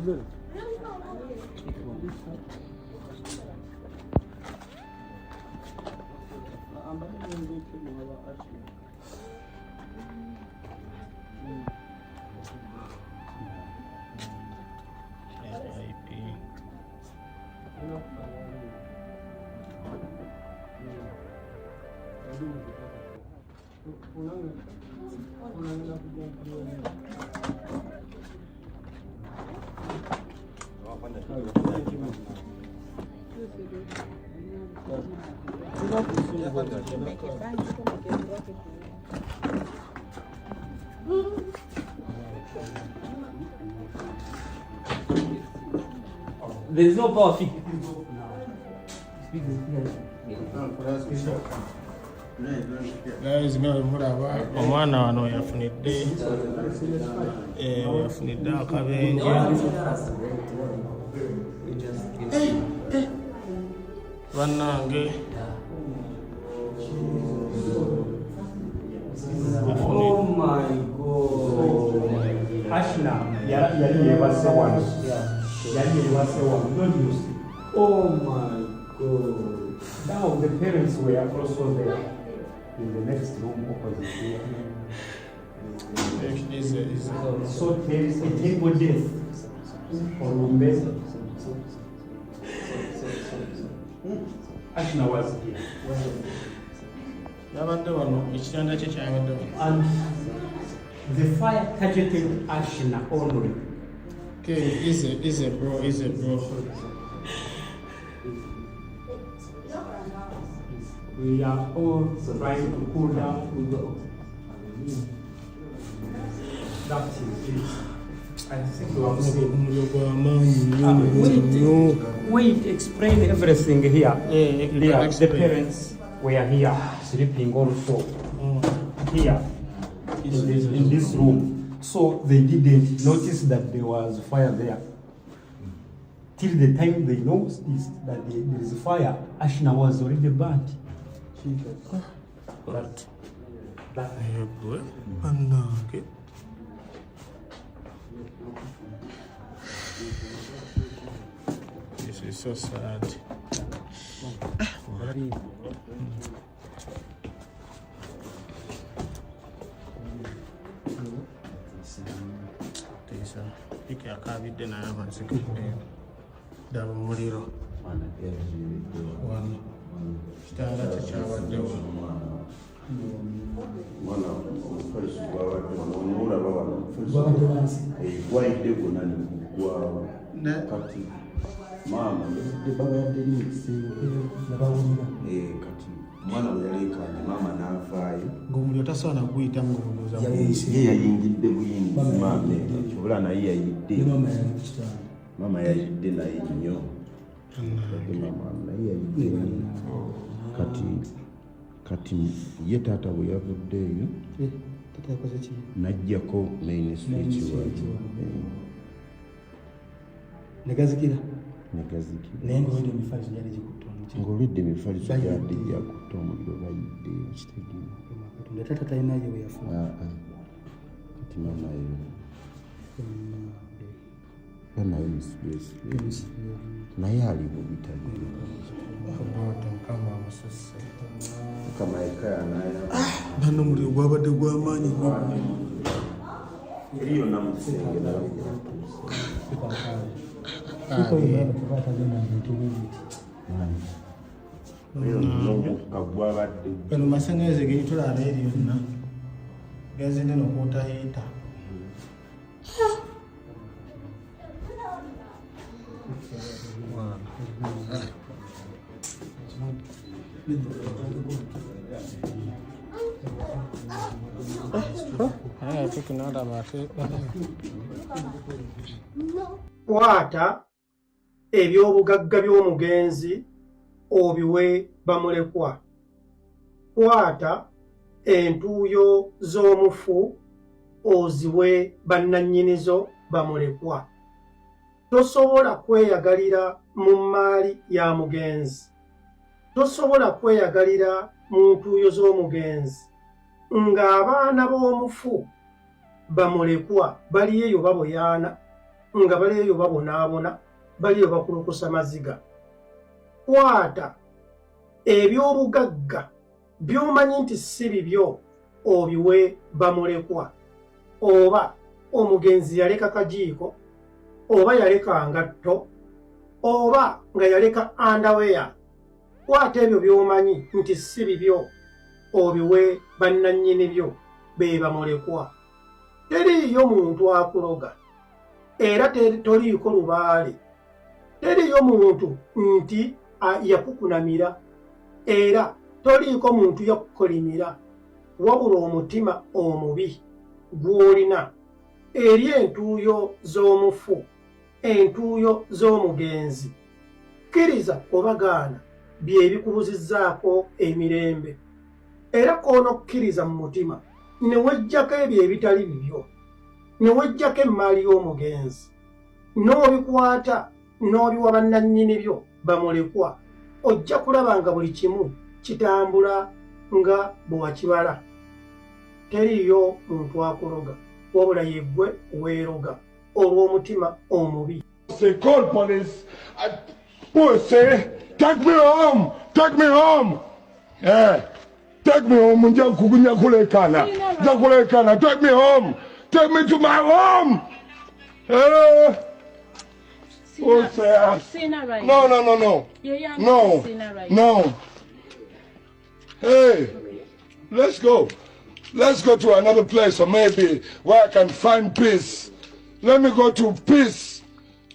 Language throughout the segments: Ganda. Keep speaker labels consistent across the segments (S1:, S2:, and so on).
S1: RIP.
S2: There is no power fix.
S1: Guys, nga bwe mulaba omwana wano yafunidde eh, yafunidde akabenje. Bannange,
S2: Oh my God.
S3: Ashna yali yeebase wano, yali yeebase wano, don't you see?
S2: Oh my God.
S3: Now the parents were also there in the next room opposite here. So there is a terrible death for Lumbe. Ashna was here.
S1: Yabadde wano, ekitanda kye kyabadde wano.
S3: And the fire targeted Ashna only.
S1: Okay, easy, easy, bro, easy, bro.
S3: We are all trying to cool down. That is it. I think you have seen.
S1: Omuliro gw'amaanyi nnyo nnyo
S3: Wait,
S1: nnyo.
S3: wait, explain everything here.
S1: Eh,
S3: Leah, the
S1: explain.
S3: parents were here sleeping also. Here in this room. So they didn't notice that there was fire there. Till the time they noticed that there is fire, Ashna was already burnt. That
S1: Gwe bannange, this is so sad. Tiisa piki akabidde naye amaziga ddala omuliro wano kitanda kye kyabaddewo.
S4: Mwana, omufaliso gwabadde wano, omulaba wano, omufaliso gwayidde gwonna ne guggwawo. Kati maama yabadde baba yadde eri mu kisenge. Kati omwana bwe yaleekaanye, maama n'avaayo.
S1: Ng'omuliro tasobola naguyitamu ng'omulowooza
S4: Ye yayingidde buyingizi maama ekyo, naye yayidde, maama yayidde naye nnyo. Yadde maama naye yayidde nnyo. Kati ye taata bwe yavuddeeyo n'aggyako main switch wali.
S5: Negazikira.
S4: Negazikira.
S5: Naye ngaolwedde emifaliso gyali gikutte omuti.
S4: Ng'olwedde emifaliso gyadde gyakutte omuliro, bayidde, okitegeera?
S5: Katonda, taata talinayo we yafuna.
S4: Ah, ah. Kati maama yo banaye musibesibe, naye ali bubi, tadde.
S1: God, Mukama amususe.
S4: Mukama yekka yanaya.
S1: Bano omuliro gwabadde gw'amaanyi nnyo.
S4: Eri yonna mu kisenge nalabye.
S5: Atagenda mu bintu bwe biti.
S4: N'omukka gwabadde.
S1: Gano masanyalaze geyitulaala eri yonna gazinde nokwota heater. Naye ate kinalaba ate.
S6: Kwata eby'obugagga by'omugenzi obiwe bamulekwa. Kwata entuuyo z'omufu oziwe bannannyinizo bamulekwa. Tosobola kweyagalira mu mmaali ya mugenzi, tosobola kweyagalira mu ntuuyo z'omugenzi ng'abaana b'omufu bamulekwa bali eyo baboyaana. nga bali eyo babonaabona, bali eyo bakulukusa maziga. Kwata eby'obugagga by'omanyi nti si bibyo obiwe bamulekwa, oba omugenzi yaleka kajiiko, oba yaleka ngatto, oba nga yaleka underwear. Kwata ebyo by'omanyi nti si bibyo obiwe bannannyini byo be bamulekwa. Teriiyo muntu akuloga, era toliiko lubaale. Teriiyo muntu nti yakukunamira, era toliiko muntu yakukolimira, wabula omutima omubi gw'olina eri entuuyo z'omufu, entuuyo z'omugenzi. Kkiriza oba gaana, bye bikubuzizzaako emirembe. Era k'onokkiriza mu mutima ne weggyako ebyo ebitali bibyo, ne weggyako emmaali y'omugenzi, n'obikwata n'obiwa bannannyini byo bamulekwa, ojja kulaba nga buli kimu kitambula nga bwe wakibala. Teriiyo muntu akuloga, wabula yeggwe weeroga olw'omutima omubi.
S7: Say, call police. Pussy, take me home. Take me home. Yeah. Take me home. Nja kukunya kulekana. Nja kulekana. Take me home. Take me to my home. Pussy.
S8: Sina right.
S7: No, no, no, no.
S8: Yeah,
S7: No.
S8: Sina right.
S7: No. Hey, let's go. Let's go to another place or maybe where I can find peace. Let me go to peace.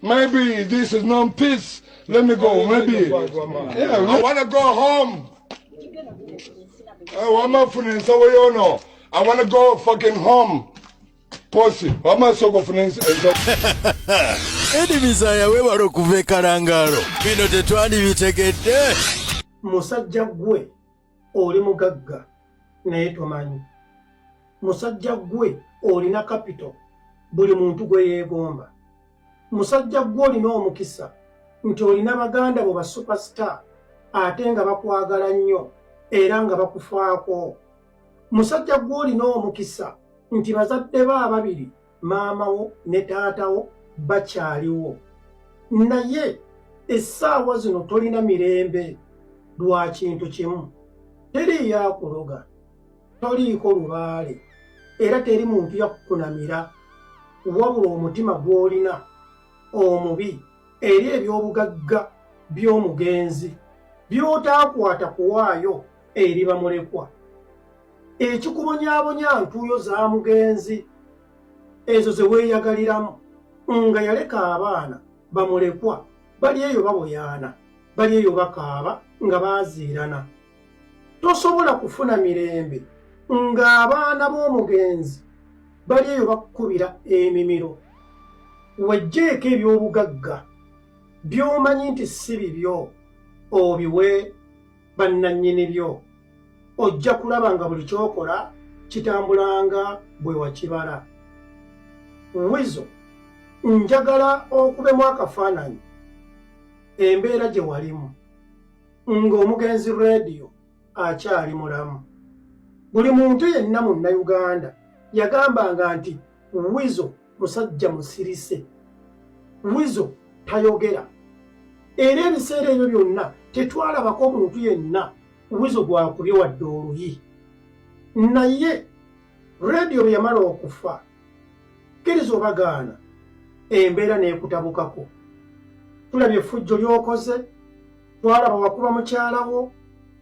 S7: Maybe this is not peace. Let me go. Maybe. Yeah, I want to go home. I want to go fucking home. Pussy. Wama soko funensa.
S9: Edi Mizaya weewala okuva e Kalangalo. Bino tetwandibitegedde.
S6: Musajja ggwe oli mugagga naye tomanyi. Musajja ggwe olina kapito buli muntu gwe yeegomba. Musajja ggwe olina omukisa nti olina baganda bo ba superstar ate nga bakwagala nnyo era nga bakufaako. Musajja ggwe olina omukisa nti bazadde bo ababiri, maama wo ne taata wo, bakyaliwo, naye essaawa zino tolina mirembe lwa kintu kimu. Teriiyo akuloga, toliiko lubaale, era teri muntu yakukunamira, wabula omutima gw'olina omubi eri eby'obugagga by'omugenzi by'otaakwata kuwaayo eri bamulekwa. Ekikubonyaabonya ntuuyo za mugenzi ezo ze weeyagaliramu nga yaleka abaana bamulekwa bali eyo baboyaana, bali eyo bakaaba nga baaziirana. Tosobola kufuna mirembe ng'abaana b'omugenzi bali eyo bakukubira emimiro. Weggyeko eby'obugagga by'omanyi nti si bibyo obiwe bannannyini byo, ojja kulaba nga buli ky'okola kitambulanga bwe wakibala. Wizo, njagala okubemu akafaananyi embeera gye walimu ng'omugenzi Radio akyali mulamu. Buli muntu yenna munnayuganda yagambanga nti Wizo musajja musirise, Wizo tayogera. Era ebiseera ebyo byonna tetwalabako omuntu yenna Wizo gwakubye wadde oluyi. Naye Radio bwe yamala okufa, kkiriza obagaana, embeera n'ekutabukako. Tulabye effujjo ly'okoze, twalaba wakuba mukyala wo,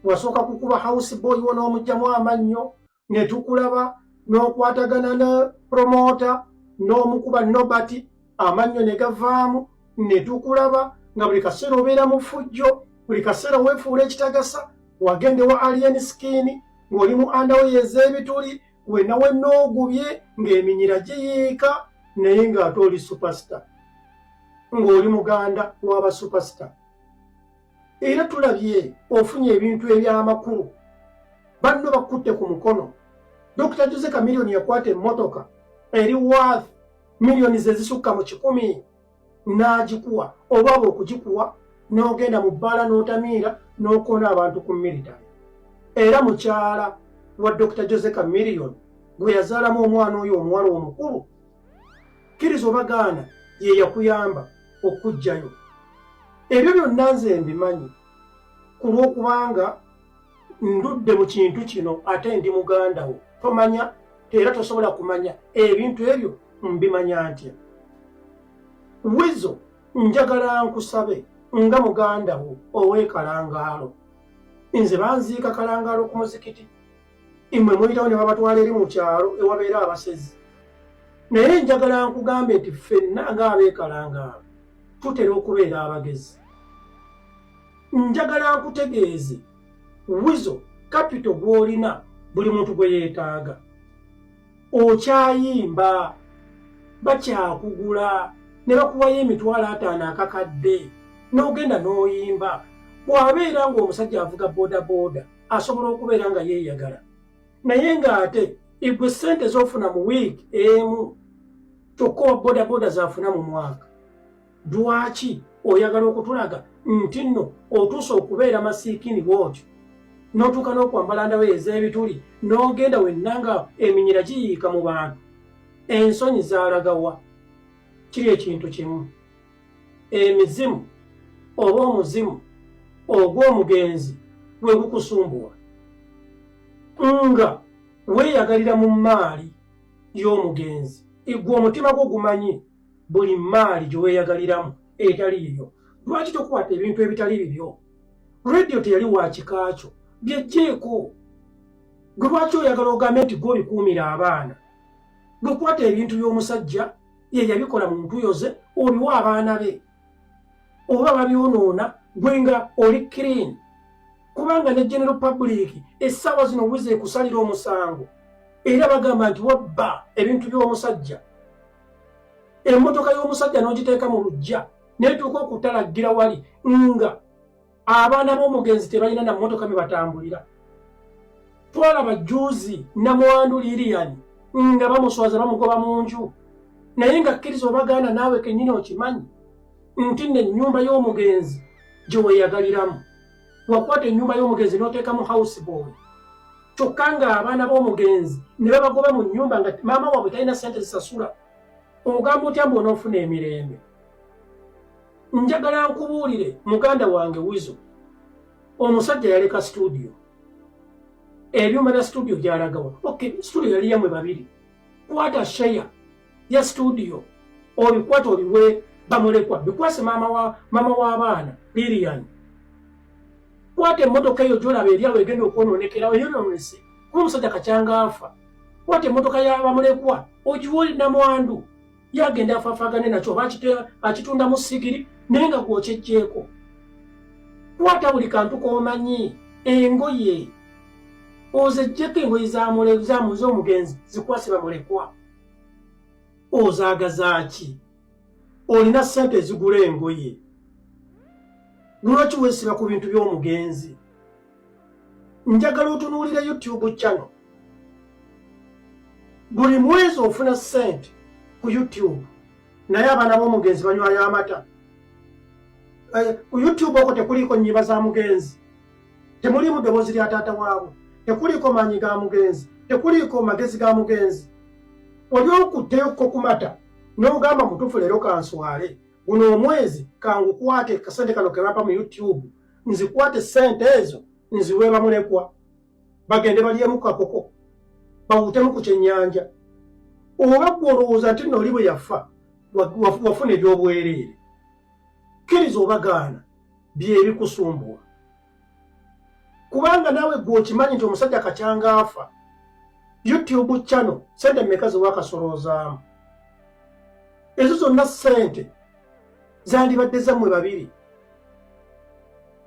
S6: wasooka kukuba house boy wo n'omuggyamu amannyo, ne tukulaba n'okwatagana ne promota n'omukuba Nobert amannyo ne gavaamu, ne tukulaba nga buli kaseera obeera mu ffujjo, buli kaseera weefuula ekitagasa. Wagende wa Alien Skin ng'oli mu underwear ez'ebituli, wenna wenna ogubye ng'eminyira giyiika, naye ng'ate oli superstar, ng'oli muganda w'aba superstar. Era tulabye ofunye ebintu eby'amakulu, banno bakutte ku mukono. Dr. Jose Chameleone yakwata emmotoka eri worth miliyoni ze zisukka mu 100 n'agikuwa, oba okugikuwa n'ogenda mu bbaala n'otamiira n'okoona abantu ku military. Era mukyala wa Dr. Jose Chameleone gwe yazaalamu omwana oyo omuwala omukulu, kkiriza obagaana, ye yakuyamba okuggyayo. Ebyo byonna nze mbimanyi ku lw'okubanga ndudde mu kintu kino ate ndi muganda wo. Tomanya era tosobola kumanya ebintu ebyo mbimanya ntya. Wizo njagala nkusabe nga muganda wo ow'e Kalangaalo. Nze banziika Kalangaalo ku muzikiti. Imwe muyitawo ne babatwala eri mu kyalo ewabeera abasezi. Naye njagala nkugambe nti ffenna ng'ab'e Kalangaalo tutera okubeera abagezi. Njagala nkutegeeze Wizo kapito gw'olina buli muntu gwe yeetaaga. Okyayimba, bakyakugula ne bakuwayo 500,000 akakadde n'ogenda n'oyimba. Bw'abeera ng'omusajja avuga boodabooda asobola okubeera nga yeeyagala, naye ng'ate igwe ssente z'ofuna mu wiiki emu kyokka owa boodabooda z'afuna mu mwaka. Lwaki oyagala okutulaga nti nno otuuse okubeera masiikini bw'otyo n'otuuka n'okwambala ndawo ez'ebituli n'ogenda wenna nga eminyira giyiika mu bantu? Ensonyi zaalagawa? Kiri ekintu kimu, emizimu oba omuzimu ogw'omugenzi gwe gukusumbuwa nga weeyagalira mu mmaali y'omugenzi. Igwe omutima gwo gumanyi buli mmaali gye weeyagaliramu etali yiyo. Lwaki tokwata ebintu ebitali bibyo? Rediyo teyali wa kika kyo, byejjeeko. Gwe lwaki oyagala ogambe nti gwe obikuumira abaana? Gwe kwata ebintu by'omusajja ye yabikola mu ntuyo ze obiwa abaana be, oba babyonoona gwe nga oli clean. Kubanga ne general public essaawa zino wiza ekusalira omusango era bagamba nti wabba ebintu by'omusajja. Emmotoka y'omusajja n'ogiteeka mu luggya n'etuuka okutalaggira wali nga abaana b'omugenzi tebalina na mmotoka mwe batambulira. Twalaba jjuuzi namwandu Lilian nga bamuswaza bamugoba mu nju, naye nga kkiriza obagaana naawe kennyini okimanyi nti nno ennyumba y'omugenzi gye weeyagaliramu. Wakwata ennyumba y'omugenzi n'oteekamu house boy, kyokka ng'abaana b'omugenzi ne babagoba mu nnyumba nga maama waabwe talina ssente zisasula. Ogamba otya mbu onoofuna emirembe? Njagala nkubuulire muganda wange Wizo, omusajja yaleka studio, ebyuma bya studio byalagawa. Okay, studio yali yamwe babiri. Kwata share ya studio obikwata obiwe bamulekwa, bikwase maama w'abaana Lilian. Kwata emmotoka eyo gy'olaba eri awo egenda okwonoonekera, eyonoonese kuba omusajja kakyanga afa. Kwata emmotoka y'abamulekwa ogiwe namwandu, yagenda afaafagane nakyo oba akitunda mu sigiri, naye nga gw'okyejjeeko. Kwata buli kantu k'omanyi, engoye ozeggyeko, engoye z'omugenzi zikwase bamulekwa. Ozaagaza ki? Olina ssente ezigula engoye, lwaki weesiba ku bintu by'omugenzi? Njagala otunuulire YouTube channel. Buli mwezi ofuna ssente ku YouTube, naye abaana b'omugenzi banywayo amata. Ku YouTube okwo tekuliiko nnyimba za mugenzi, temuliimu ddoboozi lya taata waabwe, tekuliiko maanyi ga mugenzi, tekuliiko magezi ga mugenzi. Oli okutteyo ko ku mata n'ogamba mutuufu leero kanswale, guno omwezi kangukwate kasente kano ke bampa mu YouTube, nzikwate ssente ezo nziwe bamulekwa bagende balyemu kakoko bawutemu ku kyennyanja. Oba gwe olowooza nti nno oli bwe yafa wafuna eby'obwereere? Kkiriza obagaana byebikusumbuwa, kubanga naawe gwe okimanyi nti omusajja kakyanga afa. YouTube channel sente mmeka zewakasoloozaamu? Ezo zonna ssente zandibadde zammwe babiri.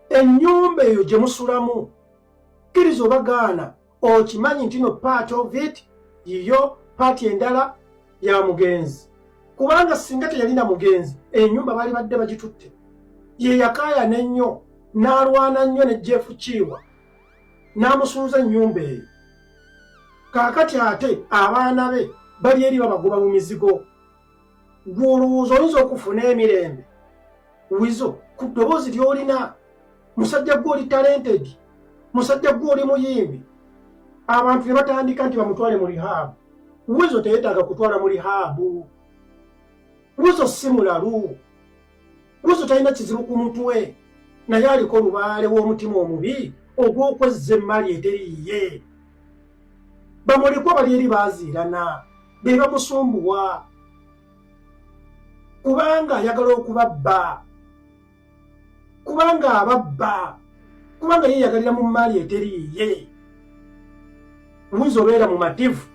S6: Ennyumba eyo gye musulamu, kkiriza obagaana okimanyi nti no part of it yiyo, part endala ya mugenzi, kubanga singa teyalina mugenzi ennyumba baali badde bagitutte. Ye yakaayana ennyo n'alwana nnyo ne Jeff Kiwa n'amusuuza ennyumba eyo. Kaakati ate abaana be bali eri babagoba mu mizigo. Gwe olowooza oyinza okufuna emirembe Wizo ku ddoboozi ly'olina? Musajja gwe oli talented, musajja gwe oli muyimbi. Abantu ne batandika nti bamutwale mu rehab. Wizo teyeetaaga kutwala mu rehab. Wizo si mulalu, Wizo talina kizibu ku mutwe, naye aliko lubaale w'omutima omubi ogw'okwezza emmali eteriiye. Bamulekwa bali eri baaziirana, be bamusumbuwa kubanga ayagala okubabba, kubanga ababba, kubanga yeeyagalira mu mmaali eteriiye. Wizo obeera mumativu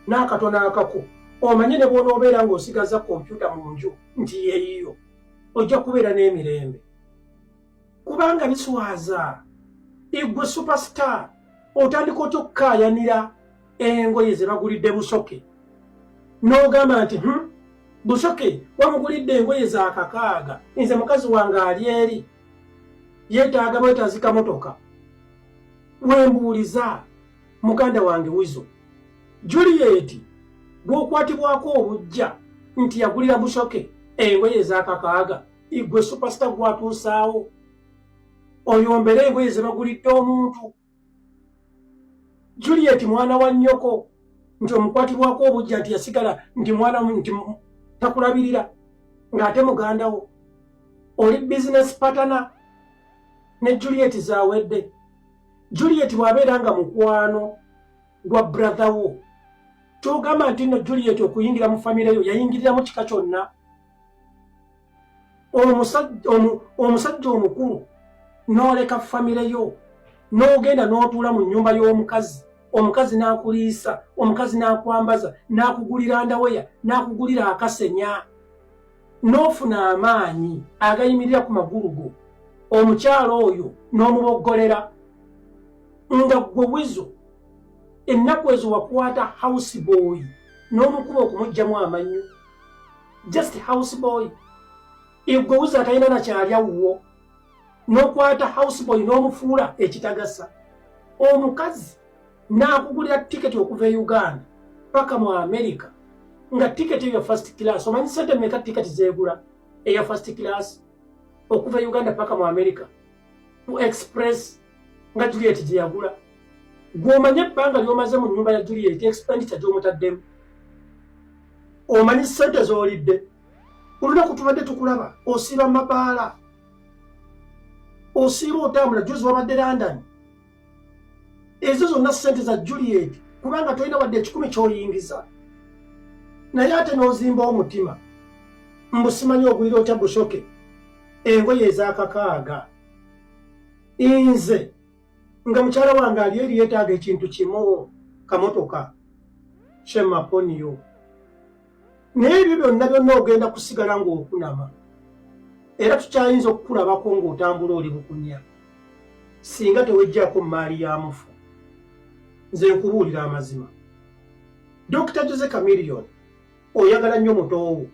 S6: n'akatono akako, omanye ne bw'onoobeera ng'osigaza kompyuta mu nju nti yeeyiyo, ojja kubeera n'emirembe, kubanga biswaza. Igwe superstar otandika otya okukaayanira engoye ze bagulidde Busoke n'ogamba nti Busoke wamugulidde engoye za 6, nze mukazi wange ali eri yeetaaga bwetaazi kamotoka. Wembuuliza muganda wange Wizo, Juliet gw'okwatibwako obujja nti yagulira Busoke engoye za 6, igwe superstar gwatuusaawo oyombere engoye ze bagulidde omuntu. Juliet mwana wa nnyoko nti omukwatibwako obujja nti yasigala nti mwana nti takulabirira ng'ate muganda wo, oli business partner ne Juliet zawedde. Juliet bw'abeera nga mukwano gwa brother wo, kyogamba nti nno Juliet okuyingira mu famire yo yayingiriramu kika kyonna. Omusajja omukulu n'oleka famire yo n'ogenda n'otuula mu nnyumba y'omukazi, omukazi n'akuliisa, omukazi n'akwambaza, n'akugulira ndaweya, n'akugulira akasenya, n'ofuna amaanyi agayimirira ku magulu go, omukyalo oyo n'omuboggolera nga ggwe Wizo ennaku ezo wakwata house boy n'omukuba okumuggyamu amannyo. Just house boy, igwe Wizo atalina nakyalya wuwo, n'okwata house boy n'omufuula ekitagasa. Omukazi n'akugulira tiketi okuva e Uganda paka mu America, nga tiketi eyo first class. Omanyi sente meka tiketi zeegula eya first class okuva e Uganda paka mu America ku express nga Juliet gye yagula? Gw'omanye ebbanga ly'omaze mu nnyumba ya Juliet, expenditure gy'omutaddemu, omanyi sente z'olidde. Olunaku tubadde tukulaba osiiba mabaala, osiiba otambula, juzi wabadde London. Ezo zonna sente za Juliet, kubanga tolina wadde 100 ky'oyingiza, naye ate n'ozimba omutima mbu simanyi ogulira otya Busoke engoye eza 6. Nze nga mukyala wange ali eri yeetaaga ekintu kimu, kamotoka shemaponiyo, naye ebyo byonna byonna ogenda kusigala ng'okunama, era tukyayinza okukulabako ng'otambula oli bukunya singa tewejjaako maali ya mufu. Nze nkubuulira amazima, Dr Jose Chameleone, oyagala nnyo mutoowo,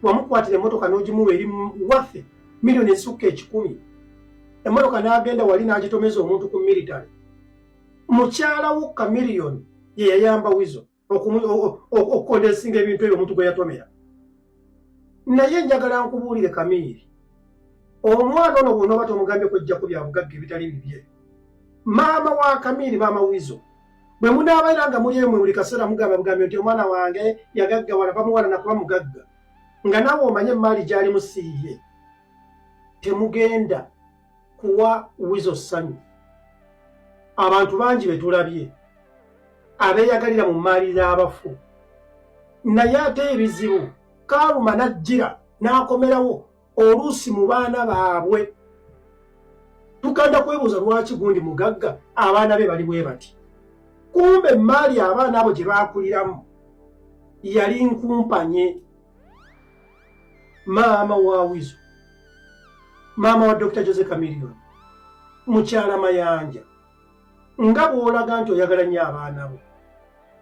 S6: wamukwatira emmotoka n'ogimuwa eri waffe miliyoni ezisukka 100, emmotoka n'agenda wali n'agitomeza omuntu ku military. Mukyala wo Chameleone ye yayamba Wizo okukondensinga ebintu ebyo omuntu gwe yatomera. Naye njagala nkubuulire Kamiiri, omwana ono bw'onooba tomugambye kwejjako bya bugagga ebitali bibye, maama wa Kamiiri, maama Wizo, bwe munaabeera nga muli emwe buli kaseera mugamba bugambye nti omwana wange yagaggawala, bamuwala nakuba mugagga, nga naawe omanye emaali gy'alimu siiye, temugenda kuwa Wizo ssanyu. Abantu bangi be tulabye abeeyagalira mu maali z'abafu, naye ate ebizibu kaaluma n'ajjira n'akomerawo oluusi mu baana baabwe. Tuganda kwebuuza lwaki gundi mugagga, abaana be bali bwe bati. Kumbe emaali abaana abo gye baakuliramu yali nkumpanye. Maama wa Wizo, maama wa Dr Jose Chameleone, mukyala Mayanja, nga bw'olaga nti oyagala nnyo abaana bo,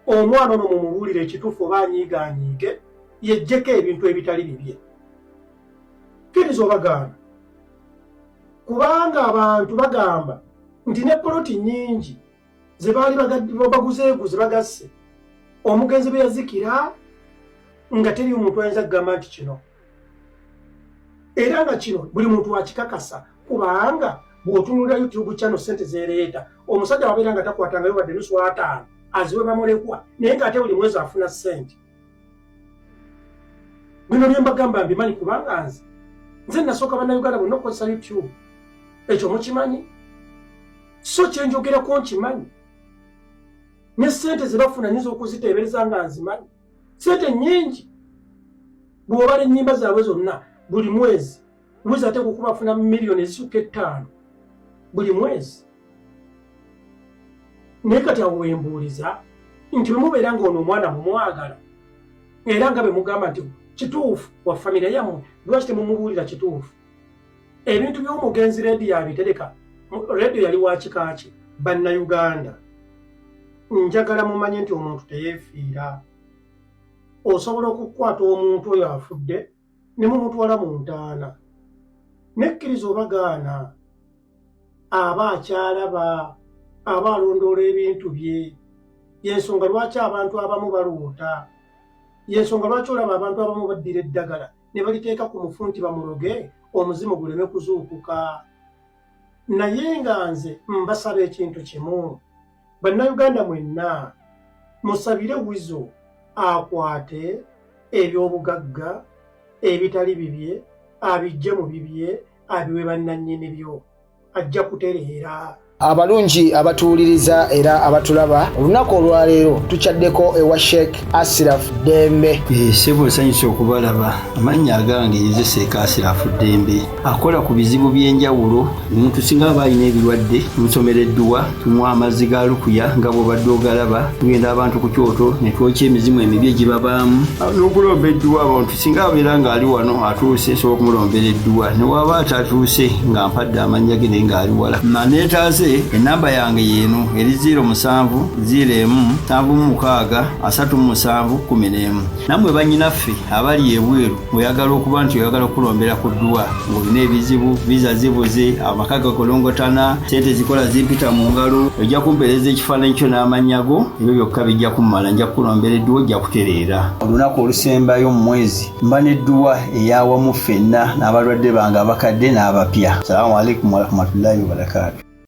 S6: omwana ono mumubuulire ekituufu, oba anyiiga anyiige, yejjeko ebintu ebitali bibye. Kkiriza obagaana, kubanga abantu bagamba nti ne poloti nnyingi ze baali baguzeeguze bagasse omugenzi bwe yazikira, nga teri omuntu ayinza kugamba nti kino, era nga kino buli muntu akikakasa, kubanga bw'otunulira YouTube channel sente zereeta, omusajja wabeera nga takwatangayo wadde nusu 50 aziwe bamulekwa, naye ng'ate buli mwezi afuna sente. Bino bye mbagamba mbimanyi kubanga nze nze nasooka bannayuganda bonna okukozesa YouTube, ekyo mukimanyi. So kyenjogerako nkimanyi, ne ssente ze bafuna nyinza okuziteebereza nga nzimanyi. Ssente nnyingi bw'obala ennyimba zaabwe zonna buli mwezi, mwezi ate kukuba afuna miliyoni ezisukka 5 buli mwezi. Naye kati awo wembuuliza nti bwe mubeera ng'ono omwana mumwagala era nga bwe mugamba nti kituufu wa famire yammwe, lwaki temumubuulira kituufu? Ebintu by'omugenzi Rediyo abitereka. Rediyo yali wa kika ki? Bannayuganda, njagala mumanye nti omuntu teyeefiira. Osobola okukwata omuntu oyo afudde ne mumutwala mu ntaana, nekkiriza oba gaana, aba akyalaba, aba alondoola ebintu bye. Yensonga lwaki abantu abamu baloota, yensonga lwaki olaba abantu abamu baddira eddagala ne baliteeka ku mufu nti bamuloge omuzimu guleme kuzuukuka. Naye nga nze mbasaba ekintu kimu, bannayuganda mwenna musabire Wizo akwate eby'obugagga ebitali bibye, abijje mu bibye, abiwe bannannyini byo, ajja kutereera.
S8: Abalungi abatuwuliriza era abatulaba, olunaku olwaleero tukyaddeko ewa Sheikh Asiraf Ddembe.
S10: Ssebo, nsanyusa okubalaba. Amannya agange nze Sheikh Asirafu Ddembe, akola ku bizibu by'enjawulo. Omuntu singa aba alina ebirwadde, tumusomera edduwa, tumuwa amazzi ga lukuya nga bw'obadde ogalaba. Tugenda abantu ku kyoto ne twokya emizimu emibi egibabaamu n'okulomba edduwa. Abantu singa abeera ng'ali wano atuuse, nsobola okumulombera edduwa, ne waba atatuuse nga mpadde amannya ge naye ng'ali wala naneetaaze. Enamba yange yeeno eri 07 01 76 37 11. Nammwe bannyinaffe abali ebweru, oyagala okuba nti oyagala okulombera ku dduwa ng'olina ebizibu, viza zibuze, amaka gagolongotana, sente zikola zimpita mu ngalo, ojja kumpeereza ekifaananyi kyo n'amannya go, ebyo byokka bijja kummala, nja kukulombera edduwa, ojja kutereera. Olunaku olusembayo mu mwezi mba n'edduwa eyawamu ffenna n'abalwadde bange abakadde n'abapya. Salaamu alaikum warahmatullahi wabarakaatu.